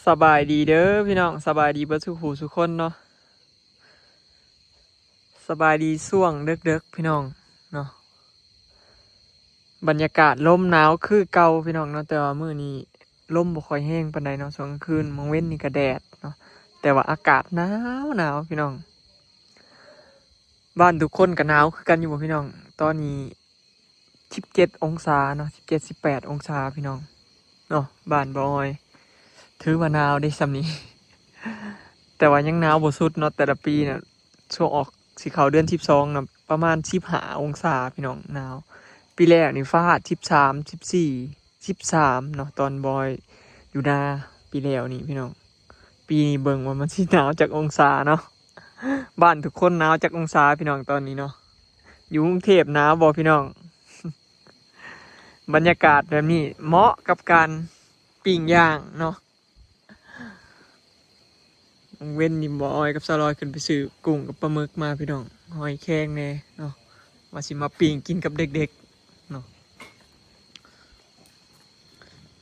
ສະບາຍດີເດີພີ່ນ້ອງ ສະບາຍດີເບິດສູ່ຜູ້ສູ່ຄົນເນາະ ສະບາຍດີຊ່ວງເດິກໆ ພີ່ນ້ອງເນາະ. ບັນຍາກາດລົມໜາວຄືເກົ່າພີ່ນ້ອງເນາະ ແຕ່ວ່າມື້ນີ້ລົມບໍ່ຄ່ອຍແຮງປານໃດເນາະ ຊ່ວງກາງຄືນ ມາງເວັນນີ້ກະແດດເນາະ ແຕ່ວ່າອາກາດໜາວໆ ພີ່ນ້ອງ. ບ້ານທຸກຄົນກະໜາວຄືກັນຢູ່ບໍ່ພີ່ນ້ອງ? ຕອນນີ້ສິບເຈັດອົງສາເນາະ ສິບເຈັດ ສິບແປດອົງສາພີ່ນ້ອງເນາະ ບ້ານບໍ່ອອຍ ຖືວ່າໜາວເດ້ຊ່ຳນີ້ ແຕ່ວ່າຍັງໜາວບໍ່ສຸດເນາະ ແຕ່ລະປີນະ ຊ່ວງອອກ ຊິເຂົ້າເດືອນສິບສອງນະ ປະມານສິບຫ້າອົງສາພີ່ນ້ອງ ໜາວ. ປີແລ້ວນີ້ຟ້າຮອດສິບສາມ ສິບສີ່ ສິບສາມເນາະ ຕອນບໍ່ອອຍຢູ່ນາ ປີແລ້ວນີ້ພີ່ນ້ອງ. ປີນີ້ເບິ່ງວ່າມັນຊິໜາວຈັກອົງສາເນາະ ບ້ານທຸກຄົນໜາວຈັກອົງສາພີ່ນ້ອງຕອນນີ້ເນາະ. ຢູ່ກຸງເທບໜາວບໍ່ພີ່ນ້ອງ? ບັນຍາກາດແບບນີ້ເໝາະກັບການປີ້ງຍ່າງເນາະ. ເວັນນີ້ບໍ່ອອຍກັບສາວລອຍຂຶ້ນໄປຊື້ກຸ້ງກັບປາໝຶກມາພີ່ນ້ອງ ຫອຍແຄງແດ່ເນາະ ວ່າຊິມາປີ້ງກິນກັບເດັກໆເນາະ.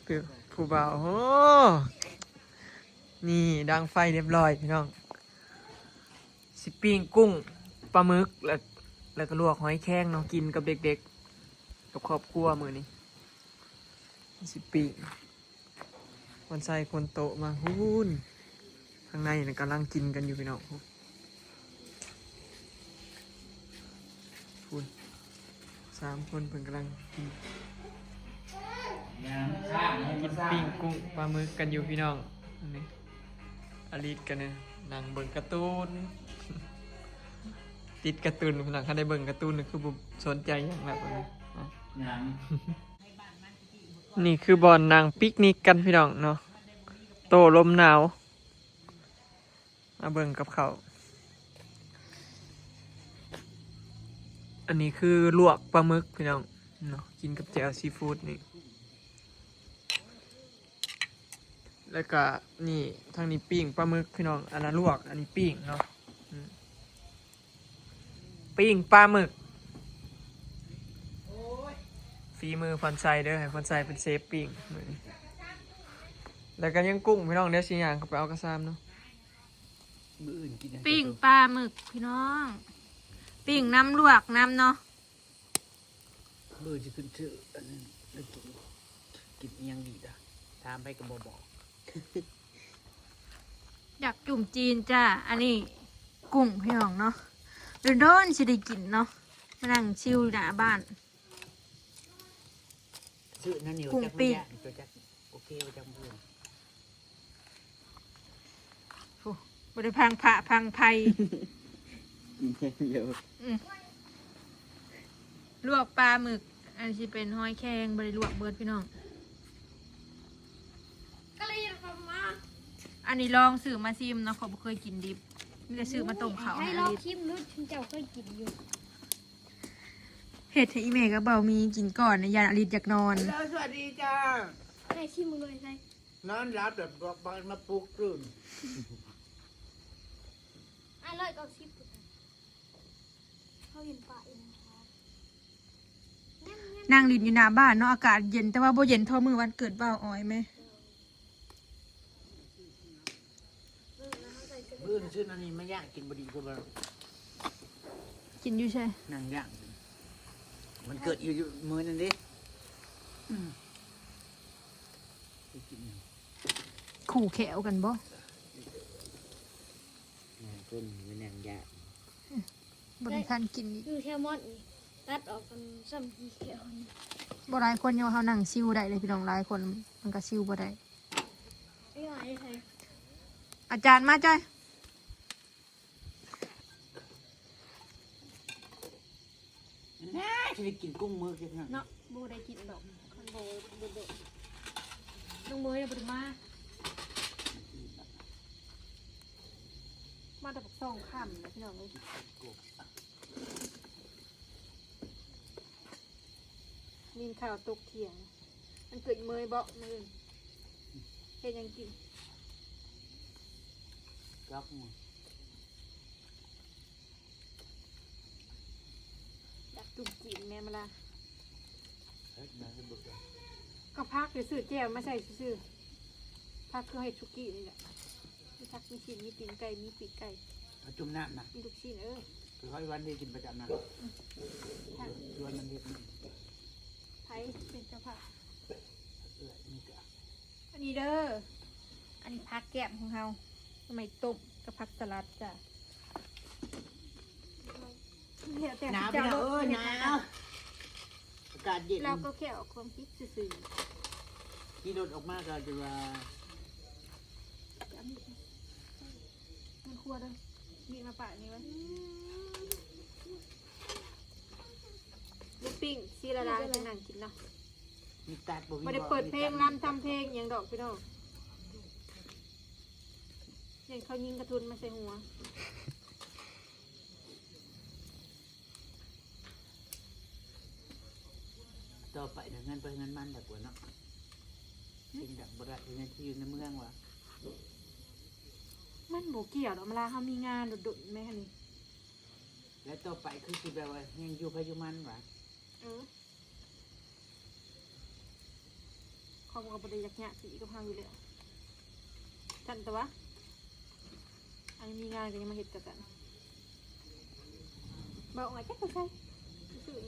ຄືຜູ້ບ່າວ ໂອ້ ນີ້ດັງໄຟຮຽບຮ້ອຍພີ່ນ້ອງ ຊິປີ້ງກຸ້ງປາໝຶກ ແລ້ວ ແລ້ວກະລວກຫອຍແຄງເນາະ ກິນກັບເດັກໆ ກັບຄອບຄົວມື້ນີ້ ຊິປີ້ງ. ຄວນໃສ່ຄົນໂຕະມາພຸ້ນ ທາງໃນນະກຳລັງກິນກັນຢູ່ພີ່ນ້ອງ ພຸ້ນ ສາມຄົນເພິ່ນກຳລັງກິນ ກິນປີ້ງກຸ້ງປາໝຶກກັນຢູ່ພີ່ນ້ອງ. ອັນນີ້ອາລິດກັນນະ ນັ່ງເບິ່ງກາຕູນ ຕິດກາຕູນພີ່ນ້ອງ ຄັນໄດ້ເບິ່ງກາຕູນນີ້ຄືບໍ່ສົນໃຈຫຍັງແລ້ວບັດນີ້. ນີ້ຄືບ່ອນນັ່ງປິກນິກກັນພີ່ນ້ອງເນາະ ໂຕ້ລົມໜາວ ມາເບິ່ງກັບເຂົ້າ. ອັນນີ້ຄືລວກປາໝຶກພີ່ນ້ອງເນາະ ກິນກັບແຈ່ວຊີຟູດນີ້ ແລ້ວກະນີ້ ທາງນີ້ປີ້ງປາໝຶກພີ່ນ້ອງ ອັນນັ້ນລວກ ອັນນີ້ປີ້ງເນາະ ອືມ ປີ້ງປາໝຶກ ຝີມືພອນໄຊເດີ ໃຫ້ພອນໄຊເປັນເຊຟປີ້ງມື້ນີ້. ແລ້ວກະຍັງກຸ້ງພີ່ນ້ອງ ດຽວຊິຍ່າງເຂົ້າໄປເອົາກະຊາມເນາະ. ມື້ອື່ນກິນຫຍັງ ປີ້ງປາໝຶກພີ່ນ້ອງ ປີ້ງນຳລວກນຳເນາະ. ມື້ຊິຂຶ້ນຊື້ອັນນັ້ນ ກິນ ກິນອີ່ຫຍັງດີລະ ຖາມໃຜກະບໍ່ບອກ. ຢາກຈຸ້ມຈີນຈ້າ ອັນນີ້ກຸ້ງພີ່ນ້ອງເນາະ ດົນໆ ຊິໄດ້ກິນເນາະ ມານັ່ງຊິວຢູ່ໜ້າບ້ານ ຊື້ນັ້ນນີ້ ກຸ້ງປີ້ງ ໂອເຄບໍ່ຈັກເພື່ອນ ໂອ້ ບໍ່ໄດ້ພັງພະພັງໄພ ກິນຢ່າງດຽວ ອືມ ລວກປາໝຶກ ອັນຊິເປັນຫອຍແຄງ ບໍ່ໄດ້ລວກເບິດພີ່ນ້ອງ. ກະເລີຍມາ ອັນນີ້ລອງຊື້ມາຊິມເນາະ ຂ້ອຍບໍ່ເຄີຍກິນດິບ ມີແຕ່ຊື້ມາຕົ້ມເຂົ້າໃຫ້ ໃຫ້ລອງຊິມດູ ເຈົ້າເຄີຍກິນຢູ່ ເຮັດໃຫ້ອີ່ແມ່ກັບເບົາມີກິນກ່ອນ ຢ້ານອາລິດຢາກນອນ. ສະຫວັດດີຈ້າ ໃຫ້ຊິມເບິ່ງເລີຍ ນອນຫຼັບແບບບອກບານມາປຸກຕື່ນ ຫ້າຮ້ອຍເກົ້າສິບ ເຮົາເຫັນປາອີກ ນັ່ງຫຼິ້ນຢູ່ໜ້າບ້ານເນາະ ອາກາດເຢັນ ແຕ່ວ່າບໍ່ເຢັນທໍ່ມື້ວັນເກີດບ່າວອອຍແມ. ມື້ອື່ນຊື້ອັນນີ້ມາຍ່າງກິນບໍ່ດີກວ່າບໍ່? ກິນຢູ່ໃສ? ນັ່ງຍ່າງ ມັນເກີດຢູ່ ຢູ່ມື້ນັ້ນເດ້. ອືມ ໄປກິນຫຍັງ? ຂູ່ແຂ້ວກັນບໍ່? ນາງເພິ່ນມານັ່ງຍ່າງ ບໍ່ໄດ້ທັນກິນອີກ. ຄືແຊລມອນນີ້ ຕັດອອກກັນຊ້ຳທີ່ແຂ້ວນີ້ ບໍ່ຫຼາຍຄົນ ເຮົານັ່ງຊິວໄດ້ເລີຍພີ່ນ້ອງ ຫຼາຍຄົນມັນກະຊິວບໍ່ໄດ້. ອາຈານມາຈ້ອຍ ນາ ຊິໄດ້ກິນກຸ້ງມື້ກິນເນາະ ບໍ່ໄດ້ກິນດອກ ຄັນບໍ່ ບໍ່ ບໍ່ ນ້ອງເມຍບໍ່ໄດ້ມາ ມາແຕ່ປາກຊ່ອງຄ່ຳນະພີ່ນ້ອງເອີຍ. ກິນເຂົ້າຕົກທ່ຽງ ມັນເກີດເມຍເບາະມື້ອື່ນ ເຮັດຫຍັງກິນ? ຈັກ ຢາກຈຸ້ມຈີນແມ່ມະລະ ເຮັດຫຍັງໃຫ້ເບິດ ກະຜັກຊື່ໆ ແຈ່ວມາໃສ່ຊື່ໆ. ຜັກຄືເຮັດສຸກີ້ນີ້ແຫຼະ ມີຜັກ ມີຊີ້ນ ມີຕີນໄກ່ ມີປີກໄກ່ ເອົາຈຸ່ມນ້ຳນະ ມີລູກຊີ້ນ ເອີ ຄືເຮົາວັນນີ້ກິນປະຈຳນະ ອືມ ຊວນມັນເຮັດນຳ ໃຜເປັນເຈົ້າພາບ ເອື້ອຍມີກະ ອັນນີ້ເດີ ອັນນີ້ຜັກແກ້ມຂອງເຮົາ ໜໍ່ໄມ້ຕົ້ມກັບຜັກສະຫຼັດຈ້າ ແລ້ວແຕ່ ໜາວ ເຈົ້າ ພີ່ນ້ອງເອີຍ ເຮັດ ໜາວ ອາກາດເຢັນ ລາວກໍແຄ່ອອກຄວາມຄິດຊື່ໆ ຂີ່ລົດອອກມາກໍຈະວ່າ ອັນນີ້ ມັນຄົວເດີ ມີດມາປາດນີ້ໄວ້ ໝູປີ້ງ ສີດາດາ ຊິນັ່ງກິນເນາະ ມີດຕັດບໍ່ມີ ບໍ່ໄດ້ເປີດເພງ ບໍ່ມີ ລຳທຳເພງຫຍັງດອກພີ່ນ້ອງ ຢ້ານເຂົາຍິງກະທຸນມາໃສ່ຫົວ ຕໍ່ໄປນະ ເຮືອນໃຜເຮືອນມັນດອກວ່າເນາະ ເຮັດຫຍັງບໍ່ໄດ້ ເຮັດຫຍັງທີ່ຢູ່ໃນເມືອງວ່າ ມັນບໍ່ກ່ຽວດອກ ເວລາເຮົາມີງານດົນໆ ແມ່ນນີ້ ແລ້ວຕໍ່ໄປຄືຊິແບບວ່າແຮ່ງຢູ່ໃຜຢູ່ມັນວ່າ ເອີ ເຂົາກໍບໍ່ໄດ້ຢາກຍາກດີກັບເຮົາຢູ່ແລ້ວ ຊັ້ນແຕ່ວ່າ ອັນມີງານກໍຍັງມາເຮັດກັບກັນ ເວົ້າອອກມາຈັກໄປໃສ ຊື່ໆ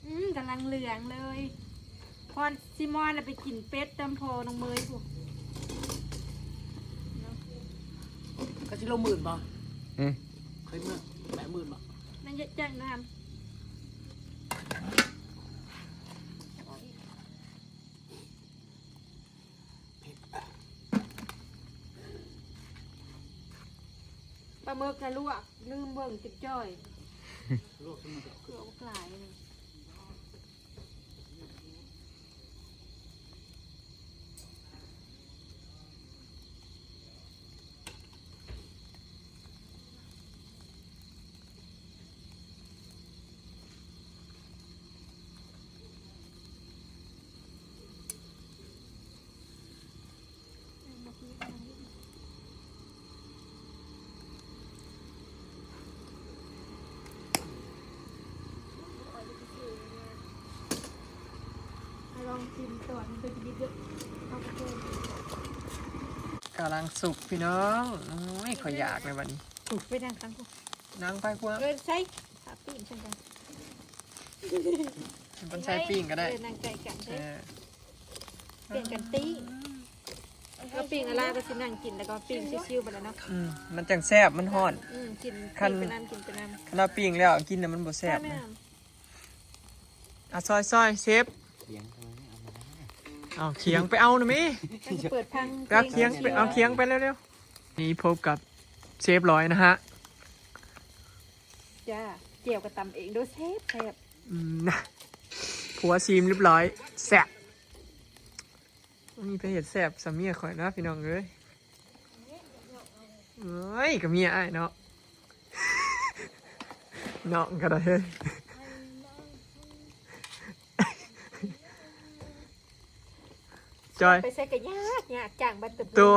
ອືມ ກຳລັງເຫຼືອງເລີຍ ພອນຊິມອນນະໄປກິນເປັດນຳພໍ່ນ້ອງເມຍພຸ້ນ ເນາະ ກະຊິລົງມື້ອື່ນບໍ່? ອືມ ເຄີຍເມືອ ແບບມື້ອື່ນບໍ່? ນັ້ນເຢັດແຈ້ງນຳ ເຜັດ ປາໝຶກນະລວກ ລືມເບິ່ງ ຈິບຈ່ອຍ ລວກຊະມັນກໍ ລວກບັກຫຼາຍໜຶ່ງ ລອງຊີມກ່ອນ ມັນເປັນບິດເດີ ເອົາໄປເພີ່ມ ກຳລັງສຸກພີ່ນ້ອງ ໂອ້ຍ ຂ້ອຍຢາກແລ້ວບັດນີ້ ໂອ້ຍ ໄປນັ່ງຂ້າງພຸ້ນ ນັ່ງໄປພວກ ເອີ ໃສ່ ຖ້າປີ້ງຊັ້ນກັນ ມັນໃສ່ປີ້ງກໍໄດ້ ເອີ ນັ່ງໃກ້ກັນເດີ ເອີ ປ່ຽນກັນປີ້ງ ເອົາປີ້ງອາລາກໍຊິນັ່ງກິນ ແລ້ວກໍປີ້ງຊິວໆໄປແລ້ວເນາະ ອືມ ມັນຈັ່ງແຊບ ມັນຮ້ອນ ອືມ ກິນ ກິນໄປນຳ ກິນໄປນຳ ຄັນວ່າປີ້ງແລ້ວກິນແລ້ວມັນບໍ່ແຊບນະ ອ່ະ ຊອຍໆ ເຊຟ ຂຽງເອົາມາ ເອົາຂຽງໄປເອົານະແມ່ ເປີດພັງ ໄປເອົາຂຽງ ໄປເອົາຂຽງໄປເລັວໆ ນີ້ພົບກັບເຊຟລອຍນະຮະ ຈ້າ ແຈ່ວກໍຕຳເອງໂດຍ ແຊບໆ ອືມ ນະ ຜົວຊີມຮຽບຮ້ອຍ ແຊບ ມີໃຜເຮັດແຊບສ່ຳເມຍຂ້ອຍນະ ພີ່ນ້ອງເອີຍ ເອີຍ ກໍເມຍອ້າຍເນາະ ນ້ອງກໍໄດ້ເຮີ້ຍ ຈອຍ ໄປໃສກໍຍາກ ຍາກຈ້າງບັດເຕີບ ຕົວ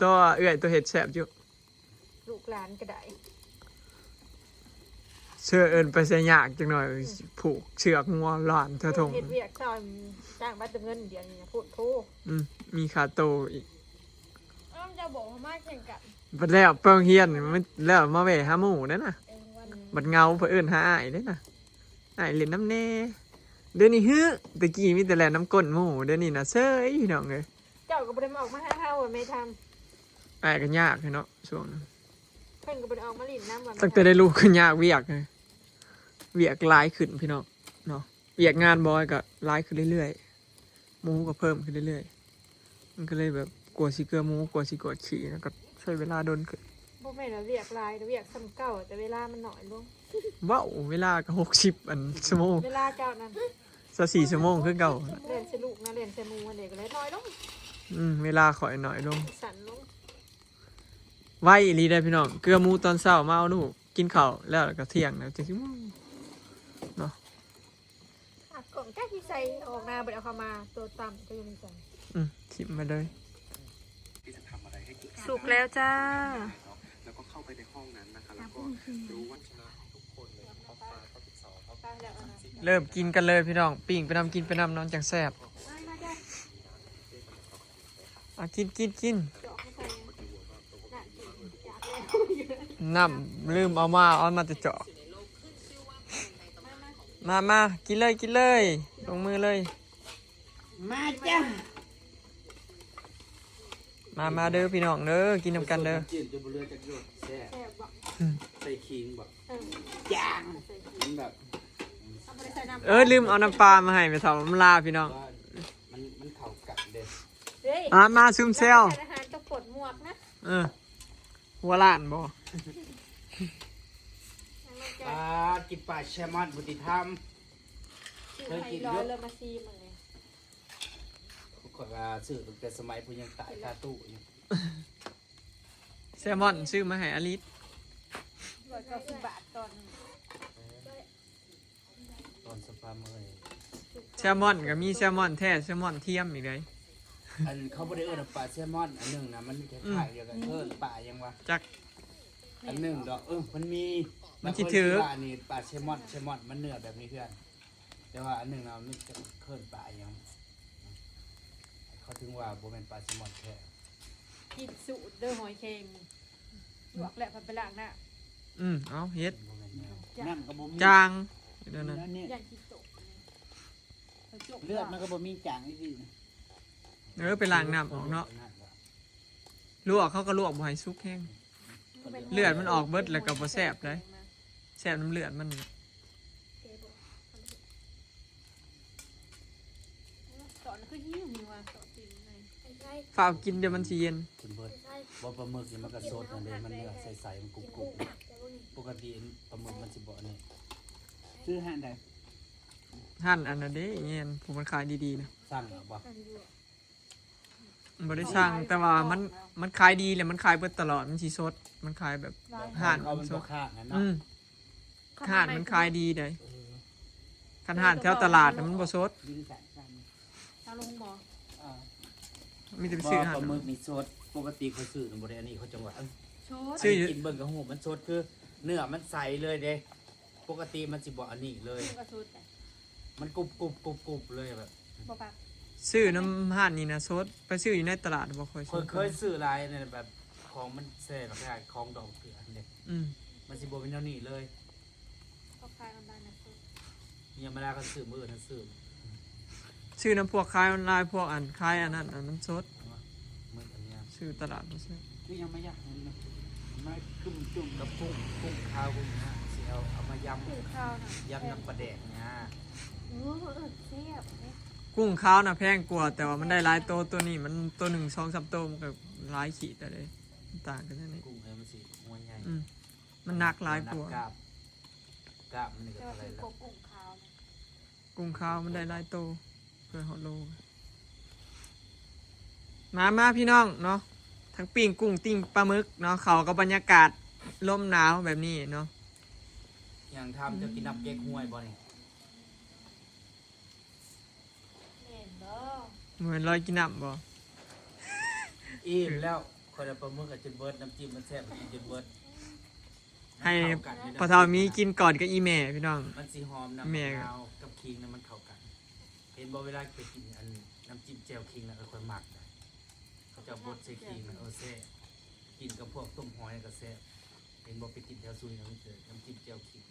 ຕົວເອື້ອຍ ຕົວເຮັດແຊບຢູ່ ລູກຫຼານກໍໄດ້ ເຊີນເອີ້ນໄປໃສຍາກຈັກໜ້ອຍ ອືມ ຜູກເຊືອກງົວຫຼານເທື່ອທົ່ງ ເຮັດວຽກຊ່ອຍຈ້າງບັດເຕີບເງິນ ດຽວນີ້ນະ ໂພດໂພ ອືມ ມີຄ່າໂຕອີກ ອ້າວ ເຈົ້າບອກວ່າມາແຂ່ງກັນ ບັດແລ້ວໄປໂຮງຮຽນ ແລ້ວມາແວ່ຫາໝູ່ນັ້ນນະ ເອີ ວັນ ບັດເຫງົາ ເພິ່ນເອີ້ນຫາອ້າຍເດ້ນະ ອ້າຍຫຼິ້ນນຳແດ່ ດຽວນີ້ຫື ແຕ່ກີ້ມີແຕ່ແລ່ນນຳກົ້ນໝູ່ ດຽວນີ້ນະເຊີຍ ພີ່ນ້ອງເອີຍ ເຈົ້າກໍບໍ່ໄດ້ມາອອກມາຫາເຮົາ ແມ່ທຳ ອ້າຍກໍຍາກເນາະ ຊ່ວງນັ້ນ ເພິ່ນກໍບໍ່ໄດ້ອອກມາຫຼິ້ນນຳ ວ່າ ຕັ້ງແຕ່ໄດ້ລູກກໍຍາກວຽກ ວຽກຫຼາຍຂຶ້ນ ພີ່ນ້ອງເນາະ ວຽກງານບອຍກໍຫຼາຍຂຶ້ນເລື້ອຍໆ ໝູກໍເພີ່ມຂຶ້ນເລື້ອຍໆ ມັນກໍເລີຍແບບ ກວ່າຊິເກືອໝູ ກວ່າຊິກວດຂີ້ ແລ້ວກໍໃຊ້ເວລາດົນຂຶ້ນ ບໍ່ແມ່ນວ່າວຽກຫຼາຍ ວຽກສ່ຳເກົ່າ ແຕ່ເວລາມັນໜ້ອຍລົງ ເວົ້າ ເວລາກໍຫົກສິບ ອັນ ຊົ່ວໂມງ ເວລາເຈົ້ານັ້ນ ຊາວສີ່ຊົ່ວໂມງຄືເກົ່າ ແລ່ນໃສ່ລູກນະ ແລ່ນໃສ່ໝູຫັ້ນເດ ກໍເລີຍໜ້ອຍລົງ ອືມ ເວລາຂ້ອຍໜ້ອຍລົງ ສັ້ນລົງ ໄວອີ່ຫຼີເດ້ພີ່ນ້ອງ ເກືອໝູຕອນເຊົ້າມາເອົາລູກ ກິນເຂົ້າແລ້ວ ແລ້ວກໍທ່ຽງແລ້ວ ຈັກຊິເນາະ. ອາ ກ້ອງຈັກຊິໃສ່ອອກໜ້າ ບໍ່ໄດ້ເອົາເຂົ້າມາ ໂຕຕ່ຳກໍຍັງມີໃສ່ ອືມ ຖິ້ມໄປເລີຍ. ສຸກແລ້ວຈ້າ ເລີ່ມກິນກັນເລີຍພີ່ນ້ອງ ປີ້ງໄປນຳ ກິນໄປນຳເນາະ ຈັ່ງແຊບ. ອ່ະ ກິນ ກິນ ກິນ ນ້ຳລືມເອົາມາ ເອົາມາແຕ່ຈອກ. ມາ ມາ ກິນເລີຍ ກິນເລີຍ ລົງມືເລີຍ. ມາຈ້າ ມາ ມາເດີພີ່ນ້ອງເດີ ກິນນຳກັນເດີ. ແຊບ ອືມ ໃສ່ຂີງບໍ່? ເອີ ຈາງ ມັນແບບ ເອີ ລືມເອົານ້ຳປາມາໃຫ້ແມ່ເຖົ້າອຳລາພີ່ນ້ອງ. ມັນ ມັນເຂົ້າກັນເດ້. ມາ ມາ ຊຸມແຊວ ໃສ່ອາຫານຕ້ອງປົດໝວກນະ. ເອີ ຫົວລ້ານບໍ່? ປາ ກິນປາແຊມອນ ບຸຕິທຳ ເຄີຍກິນຢູ່ ເລີ່ມມາຊີມເລີຍ. ຂ້ອຍວ່າຊື້ຕັ້ງແຕ່ສະໄໝຜູ້ຍັງຕາຍຄາຕູ້ຢູ່. ແຊມອນຊື້ມາໃຫ້ອາລິດ ຮ້ອຍເກົ້າສິບບາດຕອນໜຶ່ງ ຕອນສະປາເມີຍ. ແຊມອນກໍມີແຊມອນແທ້ ແຊມອນທຽມອີກເດ້. ອັນເຂົາບໍ່ໄດ້ເອີ້ນວ່າປາແຊມອນ ອັນໜຶ່ງນະ ມັນຄ້າຍໆ ອືມ ດຽວກັນ ເອີ້ນປາຫຍັງວະ? ຈັກ ອັນໜຶ່ງດອກ ເອີ ມັນມີ ມັນຊິຖືກ ບາງຄົນຄິດວ່າອັນນີ້ປາແຊມອນ ແຊມອນມັນເນື້ອແບບນີ້ເພື່ອນ ແຕ່ວ່າອັນໜຶ່ງນະ ມັນຈະເອີ້ນປາຫຍັງ ເຂົາເຖິງວ່າບໍ່ແມ່ນປາແຊມອນແທ້. ຜິດສູດເດີ ຫອຍແຄງນີ້ ລວກແລ້ວພັດໄປລ້າງນ້ຳ. ອືມ ເອົາເຮັດ ບໍ່ແມ່ນແນວ ນ້ຳກໍບໍ່ມີ ຈາງ ເດີນັ້ນ ຢ້ານຂີ້ຕົກ ເລືອດມັນກໍບໍ່ມີ ຈາງອີ່ຫຼີ. ເອີ ໄປລ້າງນ້ຳອອກເນາະ ລວກ ເຂົາກໍລວກບໍ່ໃຫ້ສຸກແຮງ ເລືອດມັນອອກເບິດ ແລ້ວກໍບໍ່ແຊບເດ້ ແຊບນຳເລືອດມັນ. ຕອນຄືຫິວ ຫິວວ່າຕອນກິນໄງ ຟ້າວກິນ ດຽວມັນຊິເຢັນ. ກິນເບິດ ບໍ່ ປາໝຶກນີ້ມັນກໍສົດນັ້ນເດ້ ມັນເນື້ອໃສໆ ມັນກຸບໆ. ປົກກະຕິປາໝຶກມັນຊິບໍ່ອັນນີ້. ຊື້ຮ້ານໃດ? ຮ້ານອັນນັ້ນເດ້ ແມ່ນ ຜູ້ມັນຂາຍດີໆນະ. ສັ່ງເອົາບໍ່? ບໍ່ໄດ້ສັ່ງ ແຕ່ວ່າມັນ ມັນຂາຍດີແຫຼະ ມັນຂາຍເບິດຕະຫຼອດ ມັນຊິສົດ ມັນຂາຍແບບ ຮ້ານມັນສົດ ຮ້ານມັນຂາຍດີໃດ໋. ເອີ ຄັນຮ້ານແຖວຕະຫຼາດນະ ມັນບໍ່ສົດ ເອົາລົງບໍ່? ເອີ ມີແຕ່ໄປຊື້ຮ້ານ ປາໝຶກນີ້ສົດ. ປົກກະຕິຂ້ອຍຊື້ນະ ບໍ່ໄດ້ອັນນີ້ ຂ້ອຍຈັ່ງວ່າ ເອີ ສົດ ອັນນີ້ກິນເບິ່ງກໍຮູ້ມັນສົດ ຄືເນື້ອມັນໃສເລີຍເດ້. ປົກກະຕິມັນຊິບໍ່ອັນນີ້ເລີຍ ມັນກໍສົດ ມັນກຸບໆໆໆເລີຍແບບ ບໍ່ປາກ. ຊື້ນຳຮ້ານນີ້ນະສົດ ໄປຊື້ຢູ່ໃນຕະຫຼາດບໍ່ຄ່ອຍສົດ. ຂ້ອຍເຄີຍຊື້ຫຼາຍນະ ແບບຂອງມັນແຊບ ຂອງດອງເກືອຫັ້ນເດ້. ອືມ ມັນຊິບໍ່ເປັນແນວນີ້ເລີຍ ເຂົາຂາຍອອນລາຍນະສົດ. ຍາມມາລາກໍຊື້ມື້ນັ້ນຊື້ ຊື້ນຳພວກຂາຍອອນລາຍ ພວກອັນຂາຍອັນນັ້ນ ອັນມັນສົດ. ມື້ອັນເນີ້ຍ ຊື້ຕະຫຼາດບໍ່ຊື້ ຄືຍັງມາຢາກເຫັນນະ ມາຈຸ່ມໆ ກັບກຸ້ງ ກຸ້ງຂາວ ກຸ້ງນະ ຊິເອົາ ເອົາມາຢຳ ກຸ້ງຂາວນະ ຢຳນ້ຳປາແດກນະ. ເອີ ເອີ ແຊບເດ້ ກຸ້ງຂາວນະແພງກວ່າ ແຕ່ວ່າມັນໄດ້ຫຼາຍໂຕ ໂຕນີ້ມັນໂຕໜຶ່ງສອງສາມໂຕ ມັນກໍຫຼາຍຂີດແລ້ວເດ້ ມັນຕ່າງກັນແນວນີ້. ກຸ້ງເອີ ມັນຊິຫົວໃຫຍ່ ອືມ ມັນໜັກຫຼາຍກວ່າ ໜັກກາບ ກາບມັນນີ້ກໍເທົ່າໃດລະ ກຸ້ງຂາວນະ. ກຸ້ງຂາວມັນໄດ້ຫຼາຍໂຕ ເພື່ອຮອດໂລ. ມາ ມາພີ່ນ້ອງເນາະ ທັງປີ້ງກຸ້ງປີ້ງປາໝຶກເນາະ ເຂົ້າກັບບັນຍາກາດລົມໜາວແບບນີ້ເນາະ. ຍັງຖາມເຈົ້າກິນນ້ຳເກັກຮວຍບໍ່ນີ້? ແມ່ນບໍ່? ບໍ່ແມ່ນລອຍກິນນ້ຳບໍ່? ອີ່ມແລ້ວ ຂ້ອຍໄດ້ປາໝຶກກໍຈົນເບິດ ນ້ຳຈິ້ມມັນແຊບ ກໍກິນຈົນເບິດ. ໃຫ້ພໍ່ເຖົ້າມີກິນກ່ອນກັບອີ່ແມ່ພີ່ນ້ອງ ມັນຊິຫອມນ້ຳ ແມ່ ມະນາວກັບຂີງນະ ມັນເຂົ້າກັນ. ເຫັນບໍ່ ເວລາໄປກິນອັນນ້ຳຈິ້ມແຈ່ວຂີງນະ ຂ້ອຍມັກນະ ເຂົາເຈົ້າບົດໃສ່ຂີງນະ ເອີ ແຊບ ກິນກັບພວກຕົ້ມຫອຍກໍແຊບ. ເຫັນບໍ່ ໄປກິນແຖວສຸຍນະ ມີແຕ່ນ້ຳຈິ້ມແຈ່ວຂີງ.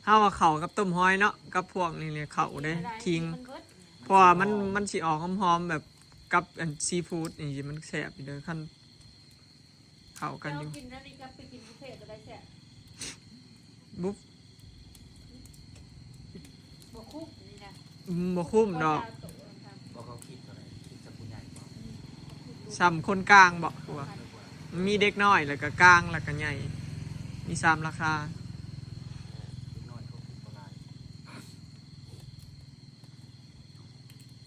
ເຮົາວ່າເຂົ້າກັບຕົ້ມຫອຍເນາະ ກັບພວກນີ້ແຫຼະເຂົ້າເດ້ ຂີງ ເພາະວ່າມັນ ມັນຊິອອກຫອມໆ ແບບກັບອັນຊີຟູດນີ້ ມັນແຊບຢູ່ເດີ ຄັນເຂົ້າກັນຢູ່. ເຈົ້າກິນອັນນີ້ກັບໄປກິນບຸບເຟໂຕໃດແຊບ? ບຸບ ບໍ່ຄຸ້ມນີ້ນະ ອືມ ບໍ່ຄຸ້ມດອກ. ບໍ່ເຂົ້າຄິດເທົ່າໃດ ຄິດຈະຜູ້ໃຫຍ່ບໍ່? ອືມ ສ່ຳຄົນກາງບໍ່? ຄືວ່າ ມີເດັກນ້ອຍ ແລ້ວກໍກາງ ແລ້ວກໍໃຫຍ່ ມີສາມລາຄາ.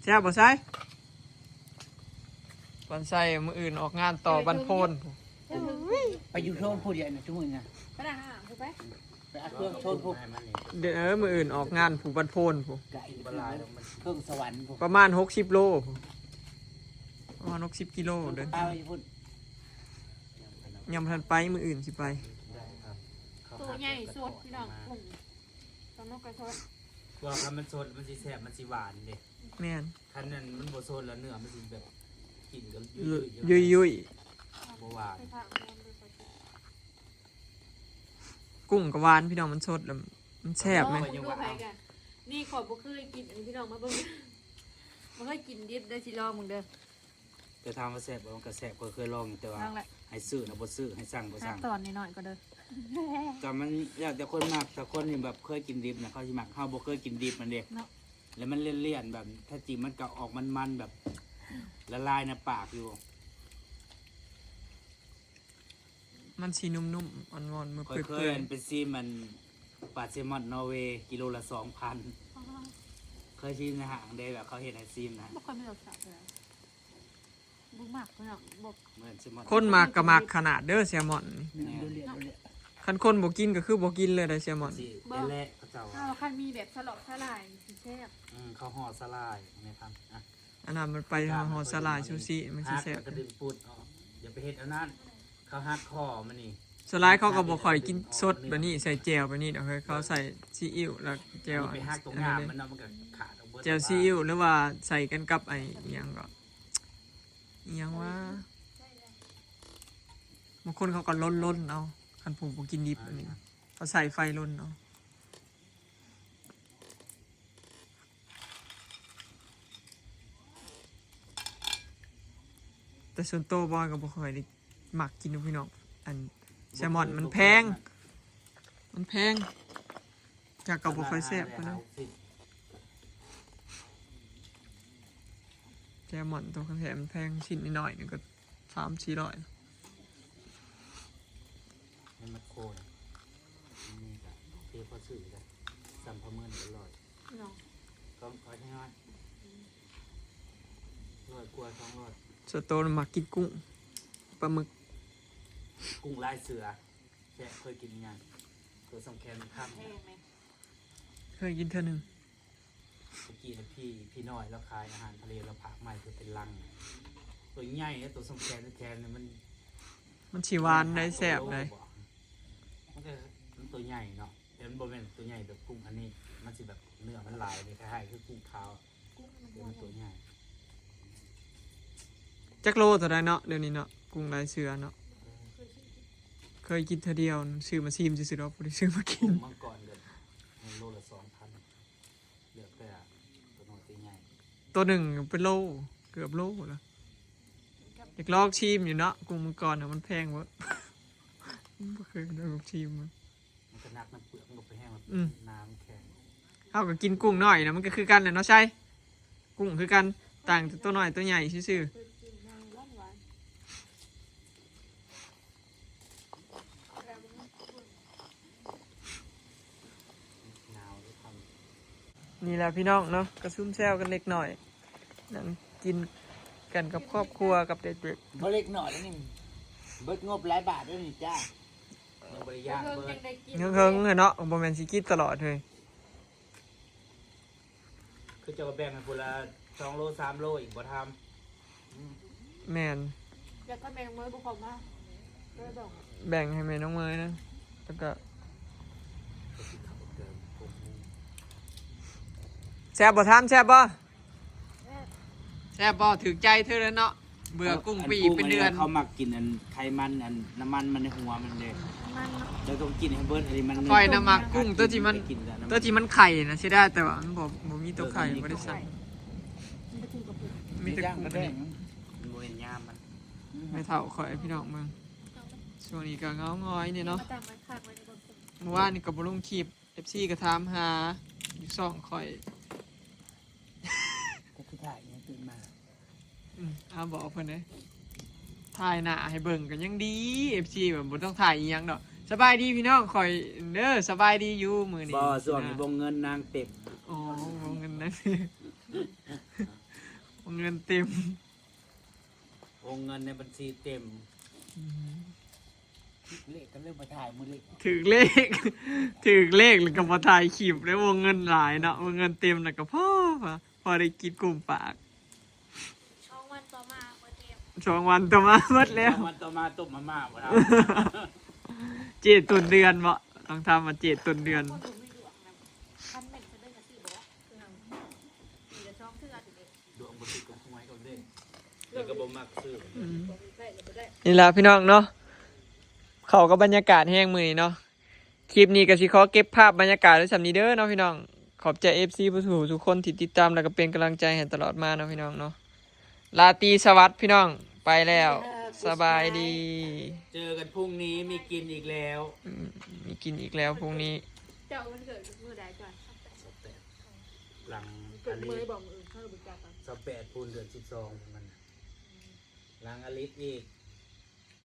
ແຊບບໍ່ໄຊ? ວັນໄຊມື້ອື່ນອອກງານຕໍ່ວັນໂພນ. ເອີ ເອີ ເອີ ໄປຢູ່ໂຊນຜູ້ດຽວນະ ຊຸມື້ນະ ໄປນະ ຫາຜູ້ໄປ ໄປອັດເຄື່ອງໂຊນຜູ້ ໃຫ້ມັນນີ້ ເດີ ມື້ອື່ນອອກງານຜູ້ບັດໂພນຜູ້ ກະອີກ ບໍ່ຫຼາຍດອກ ມັນ ເຄື່ອງສະຫວັນຜູ້ ປະມານຫົກສິບໂລຜູ້ ປະມານຫົກສິບກິໂລເດີ ປາໄວ້ຢູ່ພຸ້ນ ຍັງບໍ່ທັນໄປ ມື້ອື່ນຊິໄປ ໂຕໃຫຍ່ສົດພີ່ນ້ອງ ກຸ້ງ ປາໝຶກກະສົດ ວ່າຄັນມັນສົດມັນຊິແຊບ ມັນຊິຫວານເດ້ ແມ່ນ ຄັນນັ້ນມັນບໍ່ສົດແລ້ວເນື້ອມັນຊິແບບ ກິນກໍ ເອີ ຫຍຸ້ຍໆ ຫຍຸ້ຍໆ ບໍ່ຫວານ ກຸ້ງກໍຫວານພີ່ນ້ອງ ມັນສົດແລ້ວມັນແຊບແມ່ນ ເບິ່ງດູໃຜກະ ນີ້ຂ້ອຍບໍ່ເຄີຍກິນ ອັນນີ້ພີ່ນ້ອງມາເບິ່ງ ບໍ່ເຄີຍກິນດິບເດີ ຊິລອງເບິ່ງເດີ ແຕ່ຖາມວ່າແຊບບໍ່ ມັນກໍແຊບ ຂ້ອຍເຄີຍລອງຢູ່ ແຕ່ວ່າ ລອງແຫຼະ ໃຫ້ຊື້ນະບໍ່ຊື້ ໃຫ້ສັ່ງບໍ່ສັ່ງ ຕອນນ້ອຍໆກໍເດີ ແຕ່ມັນແລ້ວແຕ່ຄົນມັກ ແຕ່ຄົນທີ່ແບບເຄີຍກິນດິບນະ ເຂົາຊິມັກ ເຮົາບໍ່ເຄີຍກິນດິບມັນເດ້ ເນາະ ແລ້ວມັນລຽນໆ ແບບ ແທ້ຈິງມັນກໍອອກມັນໆ ແບບ ລະລາຍໃນປາກຢູ່ ມັນຊິນຸ້ມໆ ອ່ອນໆ ເປື່ອຍໆ ຂ້ອຍເຄີຍໄປຊີມອັນ ປາແຊມອນນໍເວ ກິໂລລະສອງພັນ ອໍ ເຄີຍຊີມໃນຫ້າງເດ້ ແບບເຂົາເຮັດໃຫ້ຊີມນະ ບໍ່ຄ່ອຍມີລົດຊາດເທົ່າໃດ ບໍ່ມັກເນາະ ບໍ່ ເໝືອນແຊມອນ ຄົນມັກກໍມັກຂະໜາດເດີແຊມອນນີ້ ແມ່ນ ຄັນຄົນບໍ່ກິນກໍຄືບໍ່ກິນເລີຍໄດແຊມອນ ຊິແຫຼະເຂົາເຈົ້າວ່າ ຖ້າວ່າຄັນມີແບບສະຫຼອກສະຫຼາຍຊິແຊບ ອືມ ເຂົາຫໍ່ສາຫຼ່າຍແມ່ນຄັນ ອ່ະ ອັນນັ້ນມັນໄປຫໍ່ສາຫຼ່າຍຊູຊິ ມັນຊິແຊບ ກະດຶງປຸດອອກ ຢ່າໄປເຮັດອັນນັ້ນ ເຂົາຫັກຄໍມັນນີ້ ສ່ວນຫຼາຍເຂົາກໍບໍ່ຄ່ອຍກິນສົດແບບນີ້ ໃສ່ແຈ່ວແບບນີ້ດອກເຮີຍ ເຂົາໃສ່ຊີອິ້ວ ແລ້ວແຈ່ວ ອັນນີ້ໄປຫັກຕົງງາມມັນເນາະ ມັນກໍຂາດອອກເບິດ ແຈ່ວຊີອິ້ວ ຫຼືວ່າໃສ່ກັນກັບໄອ້ອີ່ຫຍັງກໍ ອີ່ຫຍັງວະ ບາງຄົນເຂົາກໍລົນໆ ເອົາ ຄັນຜູ້ບໍ່ກິນດິບອັນນີ້ ເຂົາໃສ່ໄຟລົນເອົາ ແຕ່ສ່ວນໂຕບອຍກໍບໍ່ຄ່ອຍໄດ້ມັກກິນດອກພີ່ນ້ອງ ອັນແຊມອນມັນແພງ ມັນແພງ ຈັກກໍບໍ່ຄ່ອຍແຊບປານໃດ ແຊມອນໂຕຄັນແທ້ມັນແພງ ຊິ້ນນ້ອຍໆ ນີ້ກໍສາມສີ່ຮ້ອຍ ໃນແມັກໂຄນະ ມັນມີກະໂອເຄ ພໍຊື້ກະສ່ຳປະເມີນກໍຮ້ອຍເນາະ ກໍຂ້ອຍນ້ອຍ ອືມ ຮ້ອຍກວ່າ ສອງຮ້ອຍ ສ່ວນໂຕນະມັກກິນກຸ້ງ ປາໝຶກ ກຸ້ງລາຍເສືອ ແຊບ ເຄີຍກິນຍັງ ໂຕສ່ຳແຂນຄຳ ເຄີຍກິນເທື່ອໜຶ່ງ ເມື່ອກີ້ນະ ພີ່ ພີ່ນ້ອຍລາວຂາຍອາຫານທະເລ ລາວຝາກມາໃຫ້ເພິ່ນເປັນລັງ ໂຕໃຫຍ່ເດ້ ໂຕສ່ຳແຂນ ແຂນນີ້ມັນ ມັນຊິຫວານໄດ໋ ແຊບໄດ໋ ມັນກໍ ມັນໂຕໃຫຍ່ເນາະ ແຕ່ມັນບໍ່ແມ່ນໂຕໃຫຍ່ແບບກຸ້ງອັນນີ້ ມັນຊິແບບເນື້ອມັນຫຼາຍເດ້ ຄ້າຍໆຄືກຸ້ງຂາວ ແຕ່ມັນໂຕໃຫຍ່ ຈັກໂລເທົ່າໃດເນາະ ດຽວນີ້ເນາະ ກຸ້ງລາຍເສືອເນາະ ເອີ ເຄີຍກິນເທື່ອດຽວ ຊື້ມາຊີມຊື່ໆດອກ ບໍ່ໄດ້ຊື້ມາກິນ ກຸ້ງມັງກອນກໍໂລລະສອງພັນ ແລ້ວແຕ່ໂຕນ້ອຍໂຕໃຫຍ່ ໂຕໜຶ່ງເປັນໂລ ເກືອບໂລລະ ຢາກລອງຊີມຢູ່ເນາະ ກຸ້ງມັງກອນນະມັນແພງເວີ້ ບໍ່ເຄີຍລອງຊີມ ມັນກໍໜັກນຳເປືອກ ມັນກໍໄປແຫ້ງ ອືມ ນ້ຳແຂງ ເຮົາກໍກິນກຸ້ງນ້ອຍນະ ມັນກໍຄືກັນແຫຼະເນາະໄຊ ກຸ້ງຄືກັນ ຕ່າງແຕ່ໂຕນ້ອຍໂຕໃຫຍ່ຊື່ໆ. ນີ້ແຫຼະພີ່ນ້ອງເນາະ ກະຊຸມແຊວກັນເລັກນ້ອຍ ນັ່ງກິນກັນກັບຄອບຄົວກັບເດັກໆ. ບໍ່ເລັກນ້ອຍເດ້ນີ້ ເບິດງົບຫຼາຍບາດເດ້ນີ້ຈ້າ. ຍັງບໍ່ໄດ້ຍ່າງເບິດ ເຫິງໆເນາະ ບໍ່ແມ່ນຊິກິນຕະຫຼອດເຮີ້ຍ. ຄືເຈົ້າກໍແບ່ງໃຫ້ຜູ້ລະສອງໂລສາມໂລອີກບໍ່ທຳ? ແມ່ນ ຢາກໃຫ້ແມ່ນ້ອງເມີຍບໍ່ເຂົ້າມາ ກໍເລີຍແບ່ງ ແບ່ງໃຫ້ແມ່ນ້ອງເມີຍນະ ແລ້ວກໍ ແຊບບໍ່ທຳ ແຊບບໍ່? ແຊບ ແຊບບໍ່? ຖືກໃຈເທື່ອແລ້ວເນາະ. ເບື່ອກຸ້ງປີ້ເປັນເດືອນ. ເຂົາມັກກິນອັນໄຂມັນ ອັນນ້ຳມັນມັນໃນຫົວມັນເດ້. ມັນເນາະ ເຈົ້າຕ້ອງກິນໃຫ້ເບິດ ອັນນີ້ມັນ ຂ້ອຍນະມັກກຸ້ງຕົວທີ່ມັນ ໄປກິນແລ້ວນະ ຕົວທີ່ມັນໄຂ່ນະ ເສຍດາຍ ແຕ່ວ່າມັນບໍ່ ບໍ່ມີຕົວໄຂ່ ເອີ ບໍ່ໄດ້ໃສ່ ມັນບໍ່ມີຕົວໄຂ່ ມີແຕ່ກຸ້ງ ມັນບໍ່ເຫັນຍາມມັນ. ແມ່ເຖົ້າຂ້ອຍພີ່ນ້ອງເບິ່ງ ຊ່ວງນີ້ກໍເຫງົາຫງອຍແດ່ເນາະ. ເມື່ອວານນີ້ກໍບໍ່ລົງຄລິບ ເອັຟຊີກໍຖາມຫາຢູ່ຊ່ອງຂ້ອຍ ກໍຄືຖ່າຍຫຍັງຕື່ນມາ ອືມ ເອົາ ບອກເພິ່ນເດ້ ຖ່າຍໜ້າໃຫ້ເບິ່ງກໍຍັງດີ ເອັຟຊີ ແບບບໍ່ຕ້ອງຖ່າຍອີ່ຫຍັງດອກ. ສະບາຍດີພີ່ນ້ອງຂ້ອຍເດີ ສະບາຍດີຢູ່ມື້ນີ້. ບໍ່ ຊ່ວງນີ້ວົງເງິນນາງເຕັມ. ອໍ ວົງເງິນນາງເຕັມ ວົງເງິນເຕັມ ວົງເງິນໃນບັນຊີເຕັມ. ອືມ ເລກກໍເລີຍບໍ່ຖ່າຍມື້ເລກ ຖືກເລກ ຖືກເລກແລ້ວກໍບໍ່ຖ່າຍຄລິບເລີຍ ວົງເງິນຫຼາຍເນາະ ວົງເງິນເຕັມແລ້ວກໍພໍ ພໍໄດ້ກິນກຸ້ມປາກ ສອງວັນຕໍ່ມາໝົດແລ້ວ ສອງວັນຕໍ່ມາໝົດແລ້ວ ສອງວັນຕໍ່ມາຕົ້ມມາມ່າບໍ່ທັນ ເຈ້ຕົ້ນເດືອນບໍ່ ຕ້ອງຖາມວ່າເຈ້ຕົ້ນເດືອນ ຄົນບໍ່ມີດວງນຳ ຄັນແມ່ນເພິ່ນໄດ້ກໍຊື້ບໍ່ ຄືຫຍັງ ປີລະສອງເທື່ອຕິເດ ດວງບໍ່ຖືກກັບຫວຍເຂົາເດ້ ແລ້ວກໍບໍ່ມັກຊື້ ອືມ ນີ້ລະພີ່ນ້ອງເນາະ ເຂົ້າກັບບັນຍາກາດແຮງມື້ນີ້ເນາະ ຄລິບນີ້ກໍຊິຂໍເກັບພາບບັນຍາກາດໄວ້ສ່ຳນີ້ເດີເນາະພີ່ນ້ອງ ຂອບໃຈເອັຟຊີທຸກຜູ້ທຸກຄົນທີ່ຕິດຕາມ ແລ້ວກໍເປັນກຳລັງໃຈໃຫ້ຕະຫຼອດມາເນາະພີ່ນ້ອງເນາະ ລາຕີສະຫວັດພີ່ນ້ອງ ໄປແລ້ວ ສະບາຍດີ ເຈີກັນພລຸ່ງນີ້ ມີກິນອີກແລ້ວ ອືມ ມີກິນອີກແລ້ວພລຸ່ງນີ້ ເຈົ້າວັນເກີດມື້ໃດກ່ອນ ຊາວແປດ ຫຼັງ ເກີດມື້ໃດບອກ ມື້ອື່ນເຮົາໄປຈັດກັນ ຊາວແປດພຸ້ນ ເດືອນສິບສອງມັນ ຫຼັງອາທິດອີກ